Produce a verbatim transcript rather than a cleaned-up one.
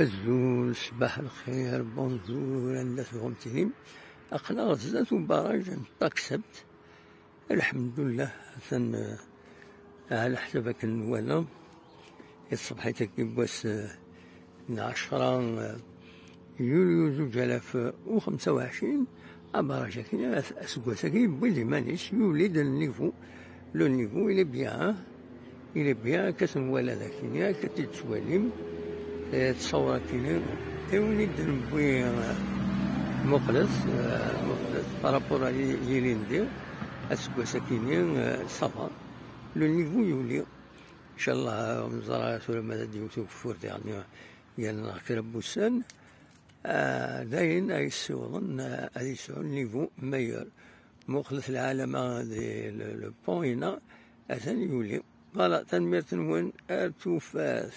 Azul, ṣṣbeḥ lxir, bonjour, anda tebɣum tilim. Aql-aɣ zdat ubaraj n Taksebt. Lḥemdullah, atan, eh, ɛla ḥsab akken nwala, i tṣebḥit-agi n wass, eh, n ɛecra, eh, yulyu zuǧ alaf u xemsa u ɛecrin, abaraj-agi, as-, aseggas-agi yewwi-d iman-is, yuli-d le niveau, le niveau, il est bien, hein. Il est bien, akka tenwala d akken, akka tt-id-tettwalim, eh, ttṣawur akkin, i win i d-newwi, eh, muqlet, eh, muqlet, par rapport à yi-, yilindi, aseggas akkin, eh, ça va. Le niveau yuli. Inchallah, ur neẓra tura ma ad d-yewwet ugeffur diɣen, yerna kra n wussan, eh, dayen ay ssiwḍen, eh, ad yesɛu le niveau meilleur. Muqlet lɛalama di le, le pont-ina, atan yuli. Voilà, tanemmirt-nwen, ar tufat.